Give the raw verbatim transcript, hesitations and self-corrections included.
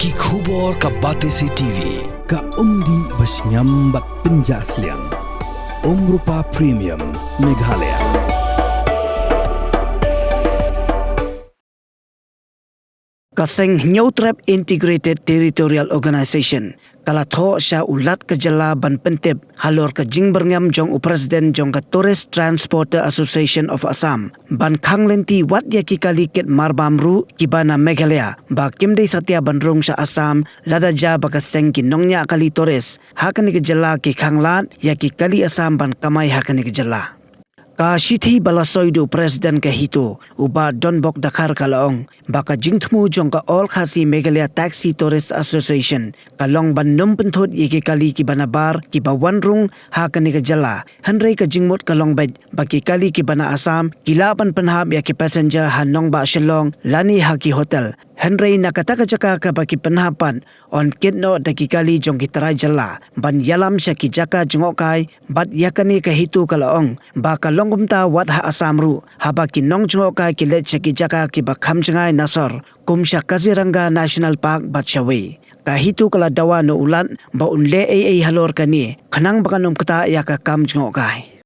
Ki khubor ka Batesi T V, ka umdih ba shngiam bad pynjah sliang. Umrupa Premium, Meghalaya. Ka seng Hynñiewtrep Integrated Territorial Organization ka la thoh sha u Lat ka jylla ban pyntip halor ka jingbyrngem jong u President jong ka Tourist Transporter Association of Assam ban khang lynti wat ïa ki kali kit marbam ruh kiba na Meghalaya ba kim dei satia ban rung sha Assam, lada jia ba ka seng ki nongñiah kali tourist ha kane ka jylla ki khang lad ïa ki kali Assam ban kamai ha kane ka jylla. Ka shithi ba la soi da u President ka HITO, u Bah Donbok Dkhar, ka la ong ba ka jingthmu jong ka All Khasi Meghalaya Taxi Tourist Association ka long ban nym pynthut ïa ki kali kiba nabar kiba wan rung ha kane ka jylla. Hynrei ka jingmut ka long beit ba ki kali kiba na Assam ki lah ban pynhap ïa ki passenger ha nongbah Shillong lane ha ki hotel. Hynrei na kata ka jaka kaba ki pynhap pat, yn kit noh da ki kali jong ki trai jylla ban ïalam sha ki jaka jngohkai. Bad ïa kane ka HITO ka la ong ba ka long kumta wat ha Assam ruh, haba ki nongjngohkai ki leit sha ki jaka kiba kham jngai na sor, kum sha Kaziranga National Park bad shawei. Ka HITO ka la dawa na u Lat ba un leh ei ei halor kane, khnang ba kan ym ktah ïa ka kam jngohkai.